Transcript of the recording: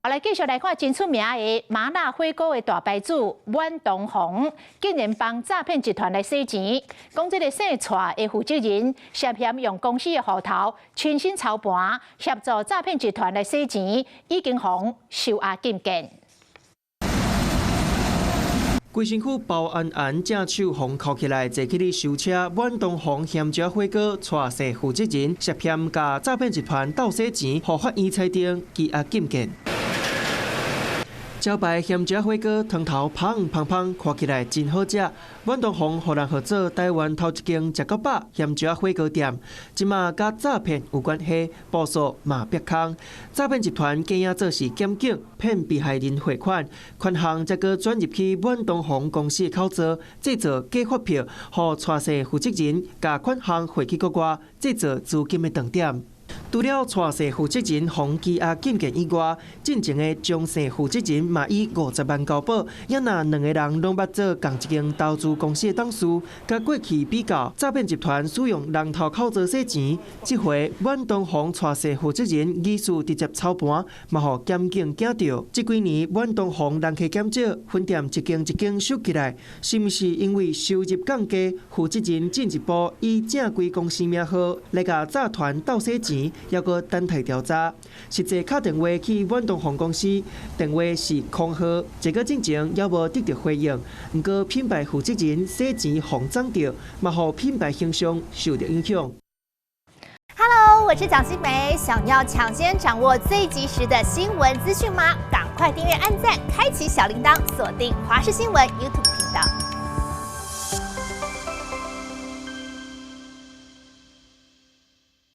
來繼續來看真出名的麻辣火鍋的大牌主阮東紅，竟然幫詐騙集團來洗錢。講這个姓蔡的負責人涉嫌用公司的戶頭親身操盤，協助詐騙集團來洗錢，已經予收押禁見。規身軀包絚絚，正手予銬起來，坐起咧修車。阮東紅鹹椒火鍋蔡姓負責人涉嫌共詐騙集團鬥洗錢，予法院裁定羈押禁見。招牌鹹椒火鍋湯頭芳芳芳，看起來真好食。阮東紅予人號做台灣頭一間食到飽鹹椒火鍋店，這馬佮詐騙有關係，步數嘛煏空。詐騙集團假影做是檢警，騙被害人匯款，款項才閣轉入去阮東紅公司的口座，製造假發票，予蔡姓負責人共款項匯去國外，製造資金的斷點。除了蔡姓負責人予羈押禁見以外，進前的張姓負責人嘛以50萬交保，也若兩个人攏捌做仝一間投資公司的董事，佮過去比較，詐騙集團使用人頭口座洗錢，這回阮東紅蔡姓負責人疑似直接操盤，嘛予檢警驚著。這幾年阮東紅人客減少，分店一間一間收起來，是毋是因為收入降低？負責人進一步以正規公司名號來共詐團鬥洗錢？猶閣等待調查，實際敲電話去阮東紅公司，電話是空號，這個進前猶無得著回應。毋過品牌負責人洗錢予摠著，嘛予品牌形象受著影響。 Hello，我是蔣新梅，想要搶先掌握最及時的新聞資訊嗎？趕快訂閱、按讚、開啟小鈴鐺，鎖定華視新聞 YouTube 頻道。